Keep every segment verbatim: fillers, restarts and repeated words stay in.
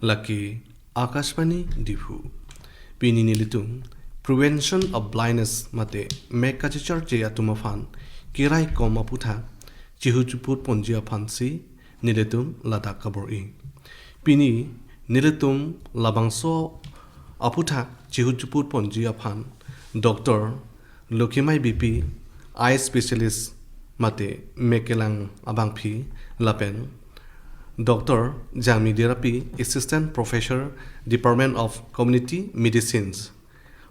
Lake Akashvani Diphu. Pini nelitum Prevention of Blindness mate mek kachecharche atum aphan keraikom aputhak chihuchuput ponji aphansi nelitum ladak kabor-i. Pini nelitum labangso aputhak chihuchuput ponji aphan Doctor Lokhimai Beypi, eye specialist mate mek kelang abangpi, lapen Doctor Jangmi Derapi, Assistant Professor, Department of Community Medicines,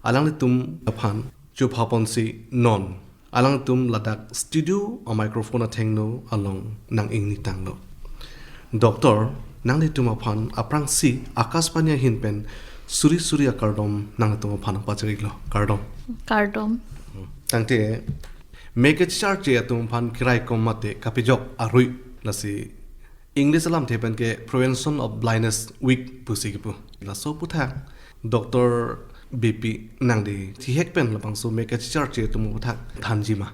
alanglitum aphan chuphaponsi non alangtum ladak studio a microphone athengno along nang-ingni tanglo. Doctor, nanglitum aphan aphrangsi Akashvani ahin pen suri suri akardom nanglitum aphan pachiriklo. Kardom. Kardom. Tangte mek kachecharche atum aphan keraikom mate kapejok arui, lasi English alamthe pen ke Prevention of Blindness Week pusi kipu. Laso aputhak Doctor Beypi nangli thihek pen labangso mek kachecharche atum aputhak thanji ma?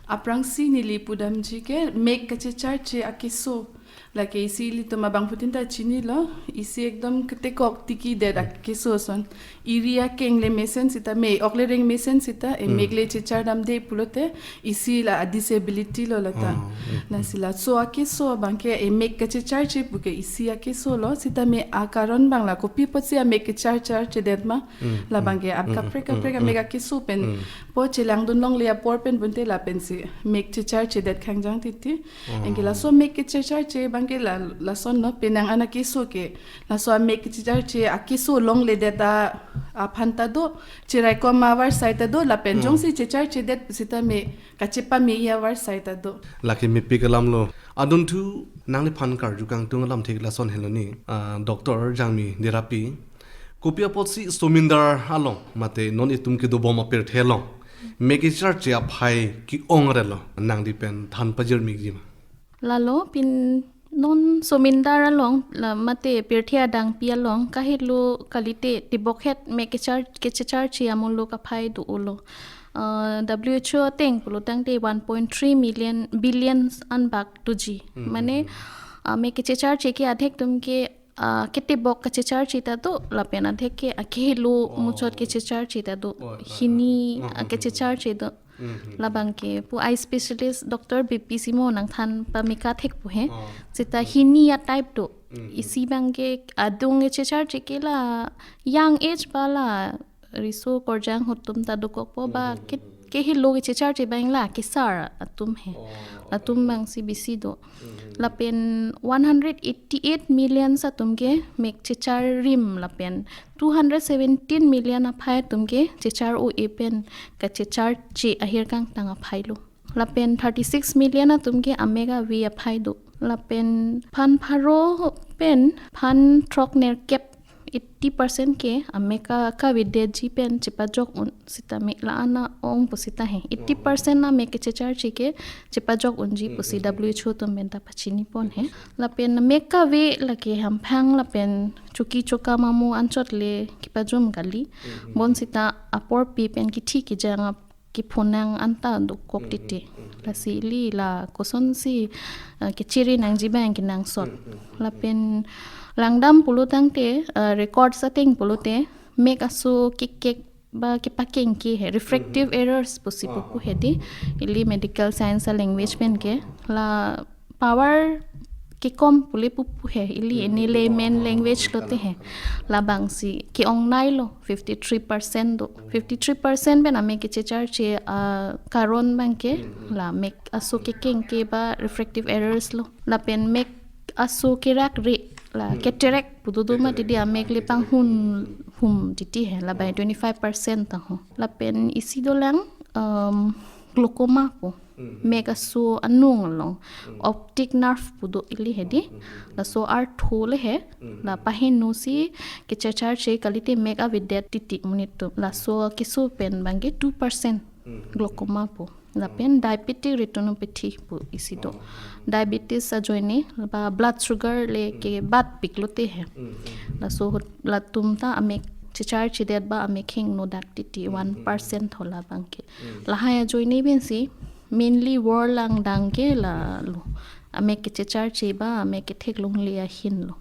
Aphrangsi neli pudamji ke mek kachecharche akeso. Lake isi ilitum abangphutin ta chinilo, isi ekdom ketekok tikidet akeso ason. Iri akeng le mesen sitame, ok le reng mesen sita, e Hmm. mek le chechardamde pulote, isi la a disability lo lata. Oh, hmm, hmm. Lasi laso akeso abangke e mek kachecharche puke isi akesolo, sitame akaron abang la kopi apotsi a mek kecharcharchedet ma, Hmm, labangke hmm, ap hmm, kaprek kaprek hmm, a mek hmm. akeso pen, Hmm. po chelangdun longle apor pen bunte lapensi mek checharchedet khangjang titi. Oh. Anke laso mek kechecharche abangke la, lasonlo penang an akeso ke. Laso a mek kechecharche akeso longledet a, aphan ta do, cheraikom avarsai ta do, lapen Hmm. jongsi checharchedet sitame kachepamei avarsai ta do. Lake mepik alamlo. Adunthu nangliphan karju kangtung alamthe ke lason henlo ni. Ah, Doctor Jangmi Derapi, kopi apotsi somindar along mate non itum kedobom apirthe along mek kecharche aphai ke-ong relo, nangli pen than pajirmikji ma? Lalo pini non somindar along la mate pirthe adangpi along kahelo kalite tebokhet mek kechar-, kechecharche amuluk aphai do-olo. Ah, W H O ateng pulo tangte one point three million billions anbak doji. Hmm, Mane, hmm, hmm. ah, mek kechecharche ke adhek atum ke, ah, ketebok kechecharche ta do, lapen adhek ke akehelo Oh. muchot kechecharche ta do. Oh, ah, Hini, ah. ah, Hmm, hmm, hmm. kechecharche do. Hmm, hmm, hmm. Labangke pu eye specialist Doctor Beypi si mo nangthan pameka thekpo he. Oh. Sita Hmm. hini a type do. Hmm, hmm. Isi abangke adung kechecharche ke la young age pa la riso korjang ahut atum ta dokokpo ba Hmm, hmm, ke, hmm, hmm. kehelo kechecharche abang la kesar atum he. Oh, Atum okay. abangsi bisi do. Hmm, hmm, hmm. Lapen one hundred eighty-eight million atum ke mek checharrim lapen two hundred seventeen million aphai atum ke chechar-o-e pen kachecharche ahir kangtang aphailo. Lapen thirty-six million atum ke amek ave aphai do. Lapen phan pharo pen phan throknerkep, eighty percent ke amek a kavedetji pen chepajok un sitame la-an a-ong pusita he. Eighty percent amek kechecharche ke chepajok unji pusi Hmm, hmm, hmm. W H O atum pen ta pachinipon he. Lapen mek kave lake hamphang lapen choki chokam amo anchot le kepajom kali. Hmm, hmm. Bonsita aporpi pen kithi kejang ap kephonang anta dokok Hmm, titi. hmm, hmm. Lasi ili la kosonsi, eh, kechiri nangji abang kenangsot. Hmm, hmm, hmm, hmm. Lapen langdam pulo tangte, eh, records ateng pulote, mek aso kekek ba kepakengke he, refractive Hmm, hmm. errors pusi Ah, pupu ah, he ah, di, ah. ili medical science a language pen ke, la power kekom pule pupu he, ili Hmm, ini hmm. layman Ah, ah, language ah, lote ah, he. ah. Labangsi ke-ongneilo, fifty-three percent do. Fifty-three percent pen amek kechecharche, ah, karon abangke, Hmm, hmm. la mek aso kekengke ba refractive errors lo. Lapen mek aso kerakre la Hmm. cataract pu dodo ma Cataract. titi amek le Ah, panghun cataract. hum titi he, la bai Oh. twenty-five percent ta ho. Lapen isi dolang, um, glaucoma pu. Hmm. Mek aso anung along. Hmm. Optic nerve pu do ili he di. Hmm, hmm, hmm. Laso artho le he. Hmm. La pahenosi kechecharche kalite mek avedet titi monit atum. Laso keso pen abangke two percent Hmm. glaucoma pu. Lapen diabetic retinopathy pu isi do. Oh. Diabetes ajoine ba blood sugar le Hmm. kebatpik lote he. Hmm, hmm, hmm. Laso ahut latum ta amek checharchedet ba amek hingno dak titi Hmm, hmm, hmm. one percent ho labangke. Hmm. Lahai ajoine pensi mainly war langdang ke lalo. Amek kechecharche ba amek ketheklongle ahin lo.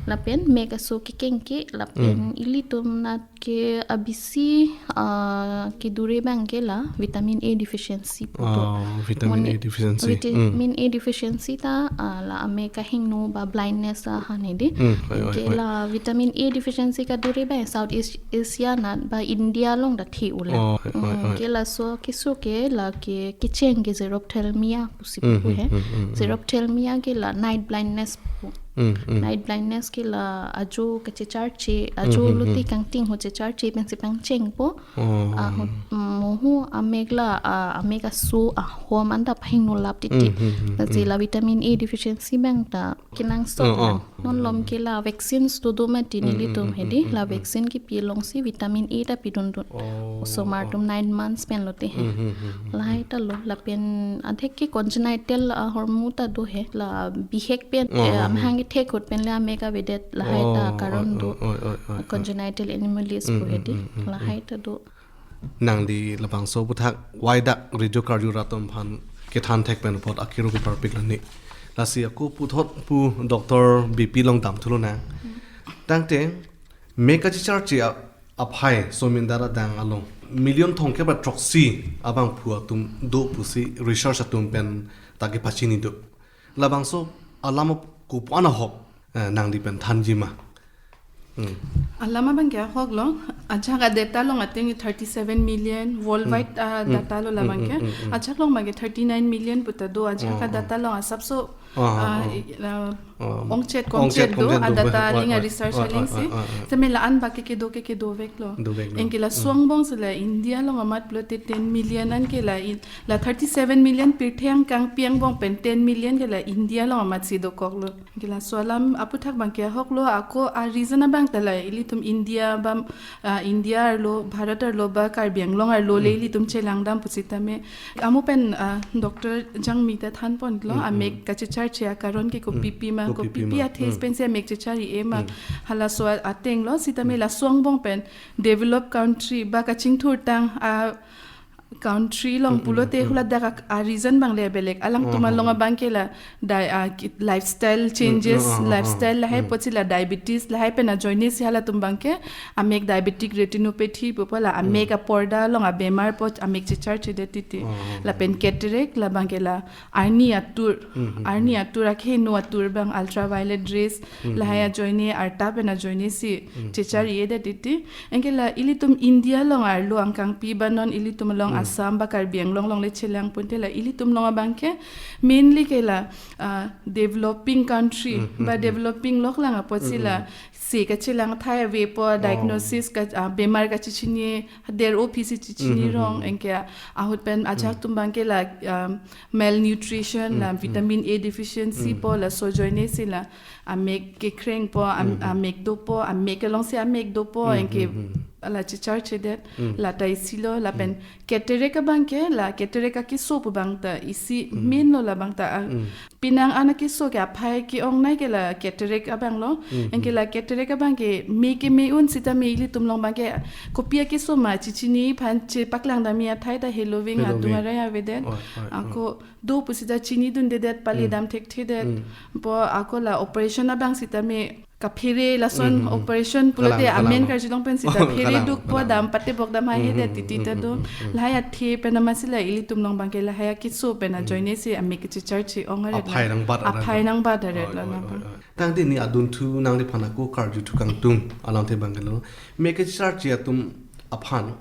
Lapen mek aso kekeng ke, lapen ilitum nat ke abisi, ah, kedure abang ke la vitamin A deficiency pu do. Oh, vitamin A Mone- deficiency. Vitamin A deficiency ta, ah, la amek ahingno ba blindness ahan hedi. Hmm, oi, oi, Ke oi. la vitamin A deficiency kadure abang South East Asia nat ba India along ta the ula. Oh, oi, oi, Hmm, oi. Ke laso keso ke la ke kecheng ke xerophthalmia pusi Hmm, pu he. hmm, hmm, hmm, hmm. Xerophthalmia ke la night blindness pu. Hmm, hmm. Night blindness ke la ajo kachecharche, ajo Hmm, hmm, lote hmm. kangting ho checharche pensi pangchengpo. Oh. Ahut, mm, mohu amek la, ah, amek aso ahom anta pahingno lap titi. Hmm, hmm, hmm, Pensi hmm. la vitamin A deficiency abang ta kenangsot Oh, la. oh. Non lom ke la vaccines dodo mati Hmm, nelitum hmm, hmm, hedi. hmm, La hmm. vaccine kepilongsi vitamin A ta pidun dun. Oh, Osomar oh. Tum nine months pen lote he. Hmm, hmm, hmm, hmm, Lahai ta lo, lapen adhek ke congenital, ah, hormu ta do he, la bihek pen, Oh, eh, oh, amahang kethek ahut pen le amek avedet lahai ta oh, karon oh, do. oh, oh, oh, oh. Congenital anomalies Mm, pu mm, hedi. mm, mm, mm. Lahai ta do. Nangli labangso aphuthak waidak radio karjur atum aphan kethan thek pen apot akero keparpik lani. Lasi ako puthot pu Doctor B P along damthu lonang. Tangte mek kachecharche a-, aphai somindar adang along million thomkep ra throksi abangphu atum do pusi research atum pen ta kepachini do. Labangso alam ap-, kopi-an ahok, eh, nangli pen thanji ma? Hmm. Alam abang ke ahok lo, ajahak a-data along ateng thirty-seven million worldwide, ah, Hmm. data lo labang Hmm, ke. hmm, hmm, hmm. Ajahak along abang ke thirty-nine million puta do, ajahak Oh, oh. a-data along asapso, Oh, ah, oh. i-, ah, Oh. ongchet Ongchet, kongchet do, kongchet do, a-data oi, aling oi, a-research oi, oi, alingsi. oi, oi, oi. Tame la-an abang ke kedo ke kedo vek lo. Do vek lo. Anke la Hmm. suangbong si la India along amat pulote ten million anke la in, la thirty-seven million pirthe angkang pi angbong pen ten million ke la India along amatsi dokok lo. Anke laso alam aphuthak abang ke ahok lo, ako a-reason abang ta la ilitum India ba, ah, India arlo, Bharat arlo ba Karbi Anglong arlo le Hmm. ilitum chelangdam pusitame. Amo pen, ah, Doctor Jangmi ta thanpon lo, Hmm, amek hmm. kachecharche akaron ke kopi Hmm. pi ma, Kopi kopi pi pi ma. a-thes Hmm. pensi amek chechari-e ma. Hmm. Halaso a-, ateng lo, sitame Hmm. la suangbong pen developed country ba kachingthurtang a country along Hmm, hmm, pulote hmm. hula dak a, a-reason abang le belek. Alangtum Hmm, along hmm. abang ke la di-, ah, ki-, lifestyle changes, Hmm, hmm, hmm, lifestyle hmm, lahai hmm. apotsi la diabetes lahai pen ajoine si halatum abang ke amek diabetic retinopathy pupo la amek Hmm. aporda along abemar apot amek checharchedet titi. Hmm, hmm, Lapen hmm. Cataract labang ke la arni atur, Hmm, hmm, arni hmm. atur akeheno atur abang ultraviolet rays Hmm, lahai hmm. ajoine arta pen ajoine si Hmm, chechari-edet titi. Anke la ilitum India along arlo angkangpi ba non ilitum along Hmm. Assam ba Karbi Anglong along le chelang pute la ilitum along abang ke mainly ke la, ah, developing country Hmm, hmm, ba hmm. developing lok lang apotsi Hmm, la hmm. se kachelang athai avepo, Oh. diagnosis ka, ah, bemar kachechini, der-o aphi si chechini Hmm, hmm, rong, hmm. anke ahut pen ajahak Hmm. tum abang ke la, um, malnutrition, Hmm, la hmm. vitamin A deficiency Hmm. po, laso ajoine si la amek kekreng po, am-, Hmm, hmm. amek dopo, amek kelong si amek dopo, Hmm, anke hmm, hmm. la checharchedet, Hmm. la ta isi lo, lapen Hmm. Cataract abang ke la, Cataract akeso pu abang ta isi Hmm. main lo labang ta, ah, Hmm. penang an akeso ke aphai ke-ongnei ke la Cataract abang lo. Hmm, Anke hmm. la Cataract abang ke me ke me un sitame ilitum along abang ke kopi akeso ma chechini aphan chepaklangdamji athai ta heloving Heloving. adung arai avedet. Oi, oi, oi. Ako do pusita chinidundedet, pale Hmm. dam thekthedet. Hmm. Po ako la operation abang sitame kaphere lason Hmm, hmm, hmm. operation pulote Kalang, amen kalang. karjulong pen sita Oh, phere kalang, dukpo, kalang. dam patebok dam hai Hmm, hedet hmm, titi hmm, ta hmm, do. hmm, hmm. Lahai athe pen amatsi la ilitum along abang ke lahai akeso pen Hmm. ajoine si amek kechecharche-ong aret Aphai la. nangbat aret Aphai la. nangbat aret Oi, la oi, na oi, abang. oi. Tangte ne adunthu nangliphan ako karjuthu kangtung alamthe abang ke lo. Mek kechecharche atum aphan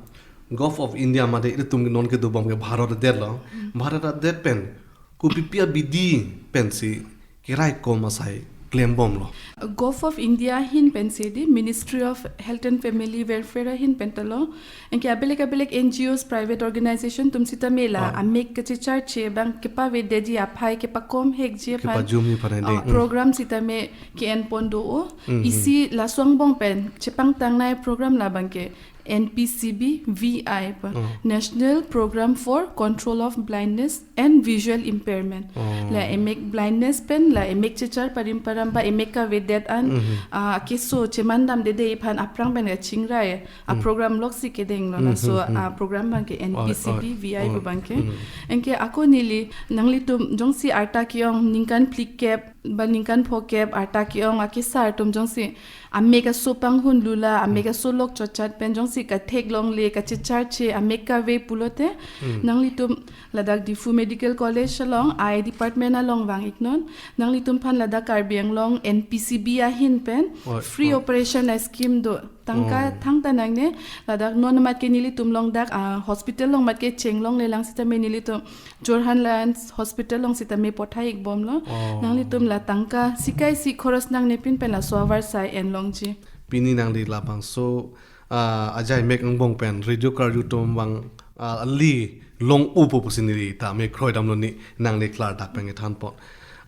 Govt. of India mate ilitum non kedobom ke Bharat adet lo. Hmm. Bharat adet pen kopipi abidi pensi keraikom asai klembomlo? Govt. of India ahin pensi di, Ministry of Health and Family Welfare ahin pen ta lo. Anke abelek abelek N G Os, private organization atum sitame la, ah, amek kachecharche abang kepavedetji aphai kepakomhekji aphan, kepajumji aphan di, ah, hmm, program sitame ke-enpon do-o. Hmm, hmm. Isi laso angbong pen chepangtangnei program labang ke N P C B V I pa, oh, National Program for Control of Blindness and Visual Impairment. Oh. La emek blindness pen, la emek chechar parim param ba emek kavedet an, mhm, ah, keso chemandamdede aphan aphrang pen kachingrai a, hmm, program loksi kedenglo, hmm, laso, hmm, hmm, ah, program abang ke, oh, N P C B V I, oh, pu abang ke. Hmm. Anke ako neli nanglitum jongsi arta ke-ong ningkan phlikep ba ningkan phokep arta ke-ong akesar atum jongsi amek aso panghun lula, amek aso lok chotchat pen jongsi kathek longle, kachecharche, amek kave pulote, nanglitum ladak Diphu Medical College along, eye department along vang-iknon, nanglitum aphan ladak Karbi Anglong N P C B ahin pen, oi, free oi, operation a scheme do. Tangka, oh, thangta nangne, ladak non amat ke nelitum along dak, ah, hospital along amat ke chenglongle lang sitame nelitum Jorhan Lance Hospital along sitame pothai-ikbomlo. Oh. Nanglitum la tangka sikai si khoros nangne pin pen laso avarsai enlongji. Pini nangli labangso, ah, ajai mek angbong pen radio karju atum vang, ah, ali long-upo pusi neli ta me kroidamlo, ne nangli klardak pen kethanpo.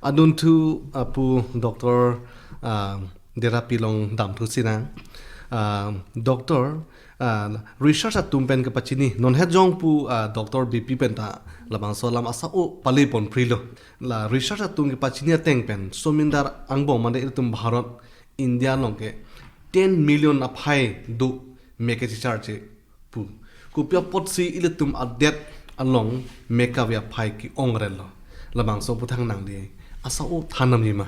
Adunthu apu Doctor, ah, Derapi along damthu sinang. Ah, Doctor, ah, research atum pen kepachini, non het jong pu, ah, Doctor B P pen ta labangso alam asa-o pale ponprilo. La research atum kepachini ateng pen somindar angbong mane ilitum Bharat, India along ke ten million aphai do mek kechecharche pu. Kopi apotsi ilitum adet along mek kave aphai ke-ong relo? Labangso aputhak nangli asa-o than damji ma?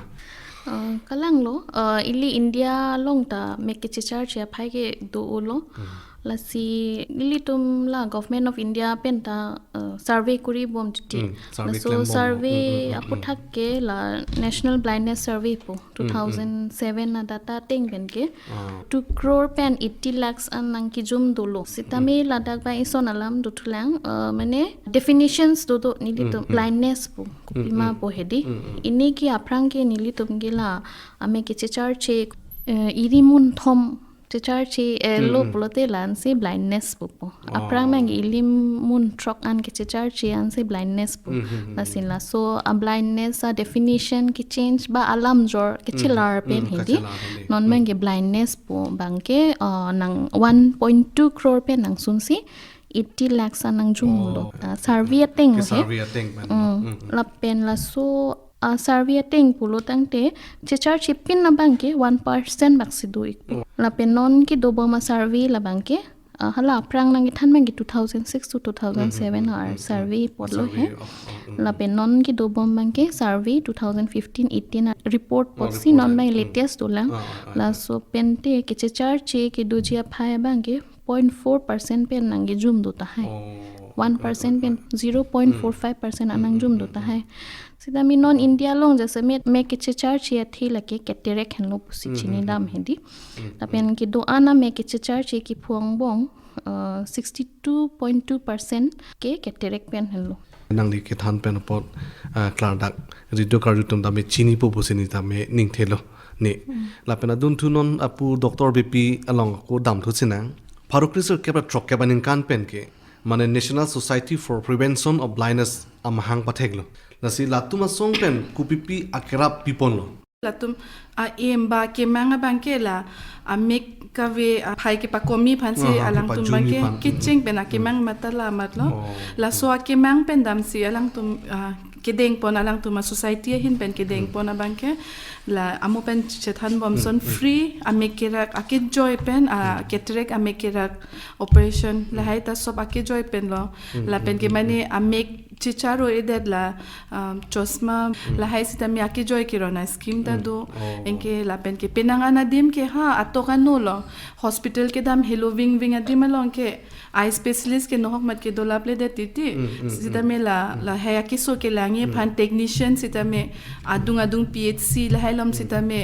Uh, kalanglo, uh, ili India along ta mek kechecharche aphai ke do-olo. Hmm. Lasi ilitum la Government of India pen ta, uh, survey kuri bom titi. Hmm, survey laso klem bom. Survey, hmm, hmm, hmm, hmm, aputhak ke la National Blindness Survey pu, hmm, hmm, two thousand seven a data ateng pen ke, ah, two crore pen eighty lakhs an nangkejum dolo. Sitame, hmm, ladak ba ison alam dothulang, uh, mane definitions do do nelitum, hmm, hmm, blindness pu, hmm, kopima, hmm, pu hedi. Hmm, hmm. Pini ke aphrang ke nelitum ke la amek kechecharche, uh, iri mun thom checharche, eh, hmm, lo, hmm, pulote la ansi blindness pupo. Oh. Aphrang mang iri mun throk an kechecharche ansi blindness pu. Hmm, hmm, hmm, hmm. Lason laso a blindness a definition kechange ba alam jor, hmm, hmm, kechelar pen, hmm, hedi. Kechelar hedi. Non, hmm, mang ke blindness pu abang ke, uh, nang one point two crore pen nangsunsi eighty lakhs an nangjumlo. Oh. Ah, survey ateng ke he. Survey ateng pen. Hmm. Hmm, hmm. Lapen laso, ah, survey ateng pulo tangte checharche pin abang ke one percent bak si do-ik. Oh. Lapen non kedobom a survey labang ke, ah, hala aphrang nangkethan abang ke two thousand six to two thousand seven, hmm, hmm, hmm, a, hmm, survey apotlo he. Survey of, oh, hmm, hmm. Lapen non kedobom abang ke survey two thousand fifteen eighteen a report, oh, apotsi report, non abang, hmm, latest dolang. Ah, ah, ah. Laso pen te kechecharche kedoji aphai abang ke point four percent pen nangkejum do tahai. Oh, one percent pen, right, right, right, zero point four five percent, hmm, an, hmm, nangjum do, hmm, hmm, tahai. Sitame non India along jasemet mek kechecharche athe lake cataract henlo pusi, hmm, chini, hmm, dam, hmm, hedi. Hmm, hmm. Lapen kedo-an a mek kechecharche kepho angbong, uh, sixty two point two percent ke cataract pen henlo. Nangli kethan pen apot, ah, klardak radio karju atum tame chinipo pusi neli tame ningthelo, ne. Hmm. Lapen adunthu non apu Doctor B P along ako damthu sinang. Pharo kresirkep ra throkkep aningkan pen ke, mane National Society for Prevention of Blindness amahang patheklo. Lasi latum asong pen kopipi akerap piponlo? Latum a-aim ba kemang abang ke la amek kave aphai kepakomi aphansi, ah, ah, alangtum abang kepajumi ke aphan, kecheng pen akemang, hmm, matha la amatlo. Oh, laso, hmm, akemang pen damsi alangtum, ah, kedengpon, alangtum a society ahin pen kedengpon, hmm, abang ke la amo pen chethan bomson, hmm, hmm, free amek kerak akejoi pen, ah, hmm, cataract amek kerak operation, hmm, lahai ta sop akejoi penlo. Hmm, lapen, hmm, ke, hmm, mane, hmm, amek checharo-edet la, um, chosma, hmm, lahai sitame akejoi keron a scheme ta, hmm, do. Oh. Anke lapen ke penang an adim ke ha atok anolo. Hospital kedam helo vingving adim along ke eye specialist ke nohok mat ke dolapledet titi. Hmm, hmm, hmm. Sitame la, hmm, lahai akeso kelang-i, hmm, aphan technician sitame adung adung P H C lahai alom, hmm, sitame,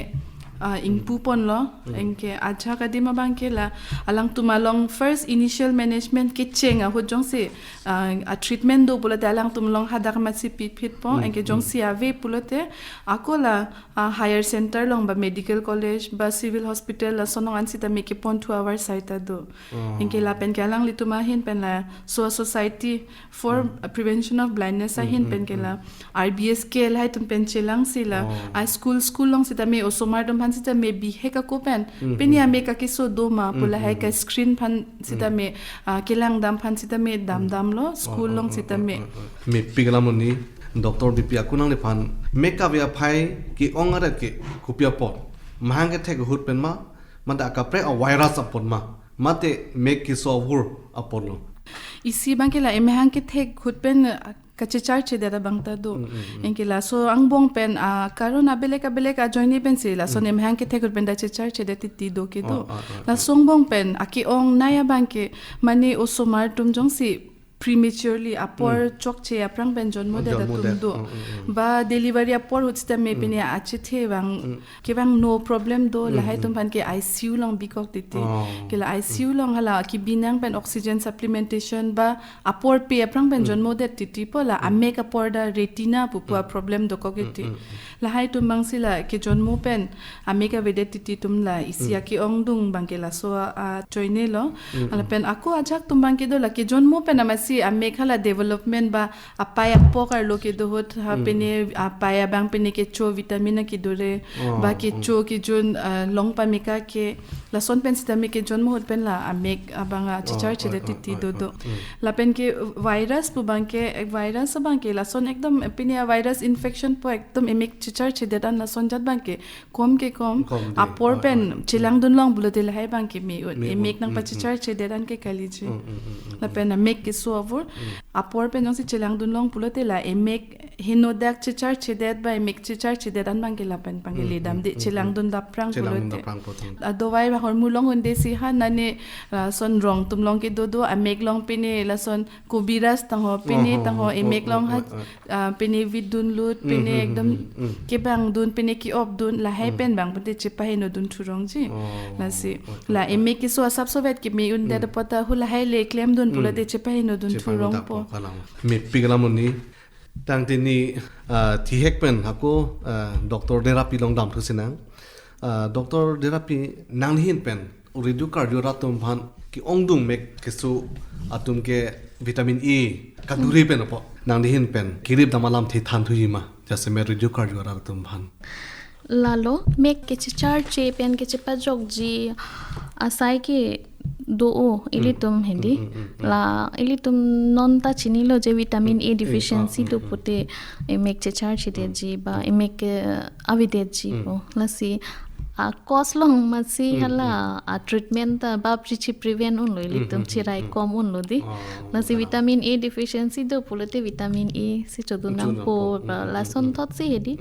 ah, ingpuponlo. Hmm. Anke ajahak adim abang ke la alangtum along first initial management kecheng ahut jongsi, ah, a-treatment do pulote alangtum along hadak amatsi piphitpo. Hmm, anke, hmm, jongsi ave pulote ako la, ah, higher center along ba medical college ba civil hospital lason along an sitame keponthu avarsai ta do. Oh. Anke lapen ke alanglitum ahin pen la so a society for, hmm, prevention of blindness, hmm, ahin, hmm, pen ke la, hmm, R B S K lahai atum pen chelangsi la, oh, a school, school along sitame osomar atum aphan sitame bihek ako pen, hmm, pini, hmm, amek akeso do ma pu, hmm, lahai, hmm, ka, hmm, screen aphan, hmm, sitame, ah, kelang dam aphan sitame dam, hmm, damlo, oh, school, oh, along, oh, sitame, oh, oh, oh. Mepik alam lo ne, Doctor B P, ako nangliphan mek kave aphai ke-ong aret ke kopi apot? Mahang kethek ahut pen ma, mate akaprek a virus apot ma, mate mek keso avur apotlo? Isi abang ke la emahang kethek ahut pen, ah, kachechar chedet abang ta do. Anke laso angbong pen, ah, karon abelek abelek ajoine pensi lason emahang kethek ahut pen ta chechar chedet titi do ke do. Oh, ah, ah, ah. Laso angbong pen ake-ongnei abang ke mane osomar atum jongsi prematurely apor chokche aphrang pen jonmo det atum do. Ba delivery apor ahut sitame pine achethe abang kevang no problem do, lahai atum aphan ke I C U along bikok titi. Oh. Ke la I C U along hala kebi nang pen oxygen supplementation ba apor pe aphrang pen jonmo det titi pu la amek apor ta retina pupu aproblem dokok titi. Lahai atum abangsi la kejonmo pen amek avedet titi atum la isi ake-ongdung abang ke laso ajoine lo. Lapen ako ajahak atum abang ke do la kejonmo pen amatsi amek hala development ba apei apok arlo kedo ahut ha pine apei abang pine kecho vitamin akedore, oh, ba kecho kejun, ah, long pameka ke lason pen sitame kejonmo ahut pen la amek abang, ah, chechar chedet titi do do. Lapen ke virus pu abang ke, eh, virus abang ke lason ekdom, eh, pine virus infection pu ekdom emek chechar chedet an lason ajat abang ke kom ke kom, kom de. Apor pen chelangdun long pulote lahai abang ke me-un. Me-un. Emek nangpachechar chedet an ke kaliji. Lapen amek keso avur. Apor pen jongsi chelangdun long pulote la emek henodak chechar chedet ba emek chechar chedet an abang ke lapen abang ke ledam de, chelangdun dapprang pulote. Chelangdun dapprang pulote. Adovai ba ahormu long un-e si ha nane, ah, lason rong atum along kedo do, amek along pine lason kobiras tangho, pine tangho, emek along ha, ah, pine vit dunlut, pine ekdom kebang dun, pine ke-op dun, lahai pen abang pute chepaheno dun thurongji. Oh, lasi okay, la okay. Emek keso asap sovet keme un-edet apot ta hu lahai le klemdun pulote chepaheno dun thurongpo. Chepaheno dun thurongpo kalang. Mepik alam un-e. Tangte ne, ah, thihek pen ako, ah, Doctor Derapi along damthu sinang. Ah, Doctor Derapi, nangli ahin pen radio karju arat atum aphan ke-ongdung mek keso atum ke vitamin A kadure pen apot nangli ahin pen kerip dam alamthe thanthuji ma, jasemet radio karju arat atum aphan? Lalo, mek kechecharche pen kechepajokji asai ke do-o ilitum hedi. La ilitum non ta chinilo je vitamin A deficiency do pute emek chechar chedetji ba emek ke avedetji po. Lasi a cause along amatsi hala a treatment ta bapri chi prevent unlo ilitum, chirai kom unlo di. Oh, lasi vitamin A deficiency do pulote vitamin A si chodun nangpo ba lasonthotsi hedi.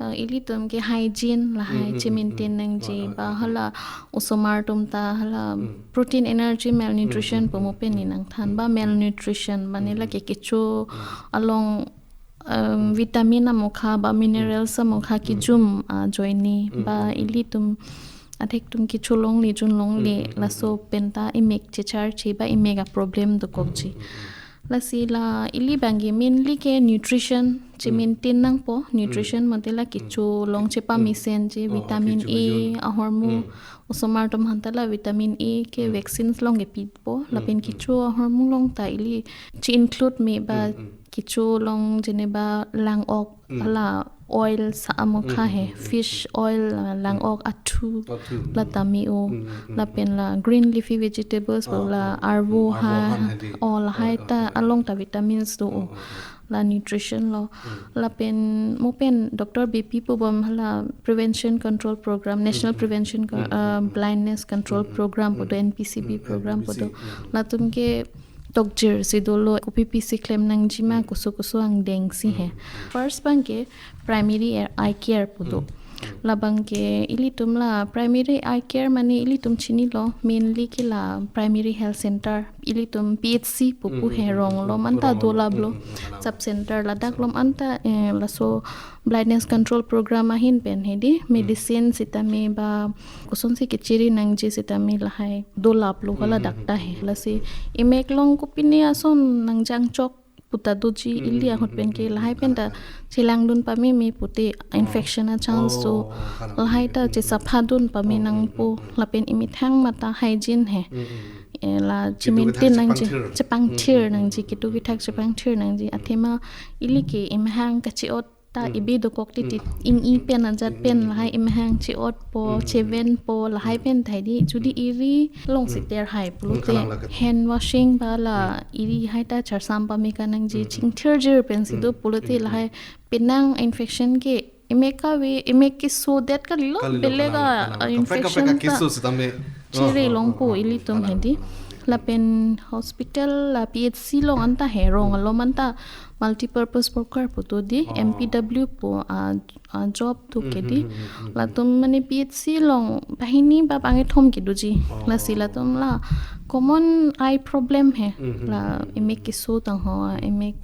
Ah, ilitum ke hygiene lahai che-maintain nangji ba hala osomar atum ta hala protein energy malnutrition pu mo pen ne nangthan ba malnutrition mane lake kecho along, um, vitamin amokha ba minerals amokha kejum ajoine ba ilitum athek atum kecho longle jun longle laso pen ta emek checharche ba emek a problem dokokji. Lasi la ili abang ke mainly ke nutrition che-maintain nangpo, nutrition mate la kecho along chepamesenji, vitamin A ahormu, osomar atum aphan ta la vitamin A ke vaccines along kepipo, lapen kecho ahormu along ta ili che-include me ba kecho along jeneba lang-ok, hala oil sa amokha he, fish oil, ah, lang-ok athu, athu, la tame-o, lapen la green leafy vegetables, ah, la ah, arvo, arvo han, han hedi, oh, lahai ta along ta vitamins do-o, la nutrition lo, lapen mo pen Doctor B P pubom hala prevention control program, national prevention co-, ah, blindness control program pu do, N P C B program pu do, latum ke tokjir si dolo, kopi pisi klem nangji ma, koso koso angdeng si he. First abang ke primary eye care pu do. La abang ke ilitum la primary eye care mane ilitum chinilo, mainly ke la primary health center, ilitum P H C pupu he, rong alom anta dolaplo, sub center ladak alom anta, eh, laso blindness control program ahin pen hedi, medicine sitame ba kosonsi kechiri nangji sitame lahai dolaplo hala dakta he. Lasi emek along kopine ason nangjangchok pu ta doji, ili ahut pen ke lahai pen ta chelangdun pameme pute infection a chance do, lahai ta chesapha dun pame nangpo, lapen emethang mate hygiene he. Eh, la che-maintain nangji, chepangthir nangji, kedo kethak chepangthir nangji. Athema ili ke emahang kache-ot ta ebi dokok titi, ing-i pen ajat pen lahai emahang che-otpo, chevenpo, lahai pen ta hedi, jodi eri alongsi terhai pulote, kalang lake, hand washing ba la eri hai ta charsam pameka nangji, chingthirjir pensi do pulote lahai penang infection ke emek kave, emek kesodet kalilo, kalilo, belek a, kalang, kalang, kaprek kaprek infection ta keso sitame chiri longpo ilitum hedi. Lapen hospital la P H C along anta he, rong along anta multipurpose worker pu do di, Oh. M P W pu a, a job do ke di. Hmm, hmm, hmm, hmm. Latum mane P H C along banghini ba bangkethom kedoji. Oh. Lasi latum la common eye problem he. Hmm, hmm, La hmm, hmm. emek keso tangho, emek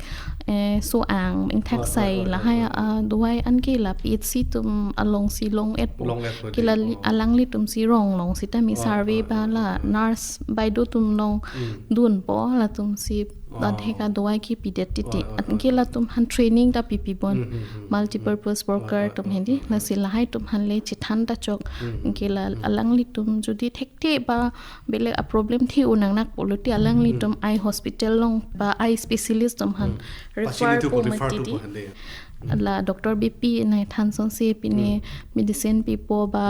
eh, so-ang ingthak Right, sai right, right, lahai right, right. a dovai an ke la P H C atum alongsi long-et po. Long-et po Ke di, la oh. Alanglitum si rong alongsi tame Right, survey right, ba right, la right, right. nurse baido atum along Hmm. dunpo, latum si Oh. ladak a dovai kepidet titi. Right, right, Anke right, right. latum aphan training ta pipi bon. Hmm, hmm, hmm. Multipurpose Right, worker right, atum right, he di. right, right. Lasi lahai atum aphan le chethan ta chok. Hmm. Anke la Hmm. Alanglitum jodi thekthe ba belek a problem thi-o nangnak pulote Alanglitum eye hospital along ba eye specialist atum aphan Hmm. refer Pachini tu po po, refer mati tu di. po hande. La Doctor B P nai than songsi pine medicine pipo ba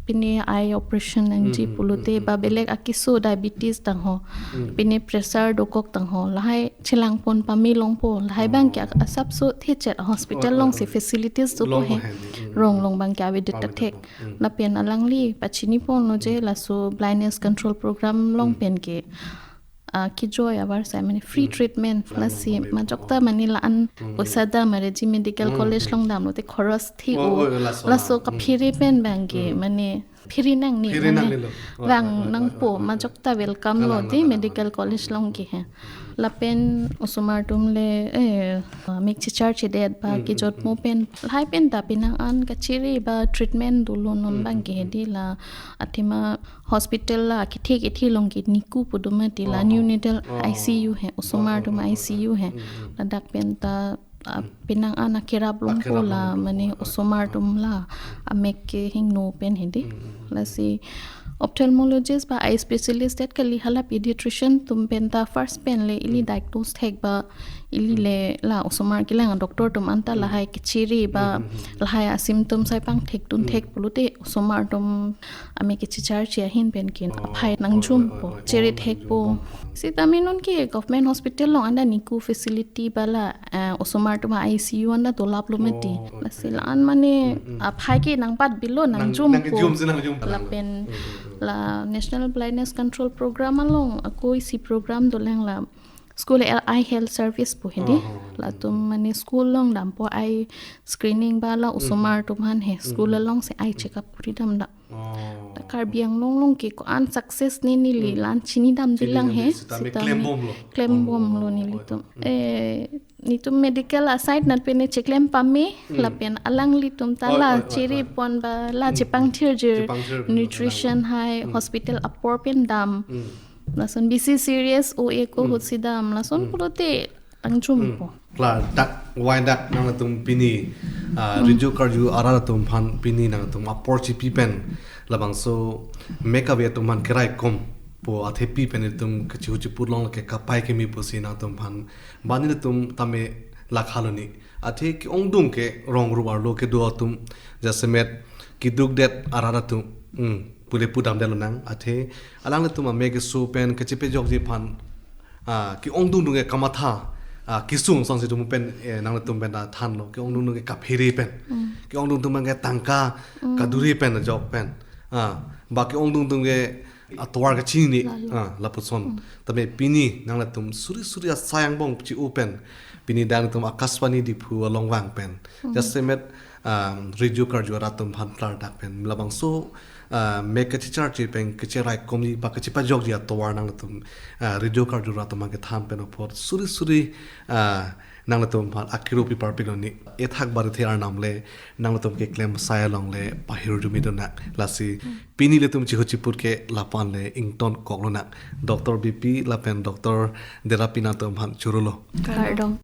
pine eye operation nangji Hmm, pulote hmm, ba hmm, belek akeso diabetes tangho, Hmm. pine pressure dokok tangho, lahai chelang pon pame longpo, lahai Oh. abang ke asapso thechet hospital Oh, oh, alongsi oh. facilities do po Long he. po hande. Hmm, Rong hmm. along abang ke avedet Avedet ta thek. po. Hmm. Lapen alangli pachini ponlo je laso blindness control program along Hmm. pen ke ah, kejoi avarsai mane free Hmm. treatment Lang lasi lang pame majok po. ta mane la-an Hmm. poisa dam are ji medical Hmm, college hmm. Along damlote khoros thi-o. Oh, oh, laso Laso lang. kaphere pen abang ke Hmm. mane phere nangne Phere mane. nangnelo. Right, Vang right, right, nangpo right, right. majok ta welcome Kalang lo lang, di kalang medical lang. college along ke he. Lapen osomar atum le eh mek chechar chedet ba Hmm, kejot hmm, mo pen lahai pen ta penang an kachere ba treatment dolo non Hmm, abang hmm, ke he hmm. di la athema hospital la kethe kethe along ke NICU pu do mati la Oh, neonatal oh. I C U he, osomar Oh, atum oh, oh, I C U he. oh. Hmm, hmm. Ladak pen ta ah, penang an akerap longpo Akerap la longpo, mane oh, oh, osomar oh. Atum la amek kehingno pen he di. Hmm, hmm, hmm. Lasi ophthalmologist ba eye specialist det kali hala pediatrician atum pen ta first pen le ili Hmm. diagnose thek ba ili Hmm. le la osomar kelang doctor atum anta Hmm. lahai kechere ba Hmm, hmm, hmm. lahai a symptom sai pangthek dun Hmm. thek pulote osomar atum amek kechecharche ahin pen ke Oh, aphai oh, nangjum oh, po, oh, oh, chere oh, thek po. nangjum po. Sitame non ke government hospital along anta NICU facility ba la eh, osomar atum I C U anta dolap lo mati. Oh, okay. Lasi la-an mane Mm, mm. aphai ke nangpat bilo Nang- nangjum po. nangjum si nangjum po. Lapen Mm, mm, mm. la National Blindness Control Program along ako isi program dolang la school eye health service pu he di. Oh, oh, oh. Latum mane school along dampo eye screening ba la osomar atum aphan he school Mm. alongsi eye check up kuri dam da. Oh. Ta Karbi Anglong along ke ko-an success ne neli Hmm. la-an chini dam Chini dilang dam he. di sitame Sitame klem bomlo. Klem Oh, bomlo oh, nelitum. oh, oh. Eh, netum medical aside nat pen cheklem pame Hmm. lapen alanglitum ta Oh, la oh, oh, chere oh. pon ba la Hmm. chepangthirjir Chepangthirjir. Nutrition hai Hmm. Hospital apor pen dam. Hmm. Lason bisi serious o eko Hmm. hutsi dam. Lason Hmm. pulote nangjum Hmm. po. Klar, dak wai dak nangtum pini ah, Hmm. ridju karju arat atum aphan pini nangtum apor chipi pen labangso mek ave atum aphan keraikom po athepi pen itum kechihu chiput along ke kapai keme pusi nangtum aphan bani atum tame lakha loni. Athe ke-ongdung ke rong ru arlo kedo atum jasemet keduk det arat atum, hmm, pule pudam det lonang. Athe alanglitum amek keso pen kachepajokji aphan ah, ke-ongdung dung ke kamatha, ah, kesung songsi atum pen, eh, nangtum pen ta thanlo, ke-ongdung dung ke kaphere pen, Mm. ke-ongdung dung ke tangka Mm. kaduri pen ajok pen, ah, ba ke-ongdung dung ke atovar kachini, Lalo. Ah, lapuson. Mm. Tame pini nangtum suri suri asai angbong chi-o pen, pini nangtum Akashvani Diphu along vang pen. Mm. Jasemet um, ridju karju arat atum aphan klardak pen labangso, uh, mek kachecharche pen kacheraikomji ba kachepajokji atovar nangtum, uh, ridju karju arat atum aphan kethan pen apot suri suri, uh, nangtum aphan akiru pi parpik loni. Ethak bari the arnam le nangtum keklem asai along le pahirjume donak lasi pini ilitum chihu chiput ke lapu-an le ingtonkok lonak. Doctor B P lapen Doctor Derapi nangtum aphan chorolo. Kardom.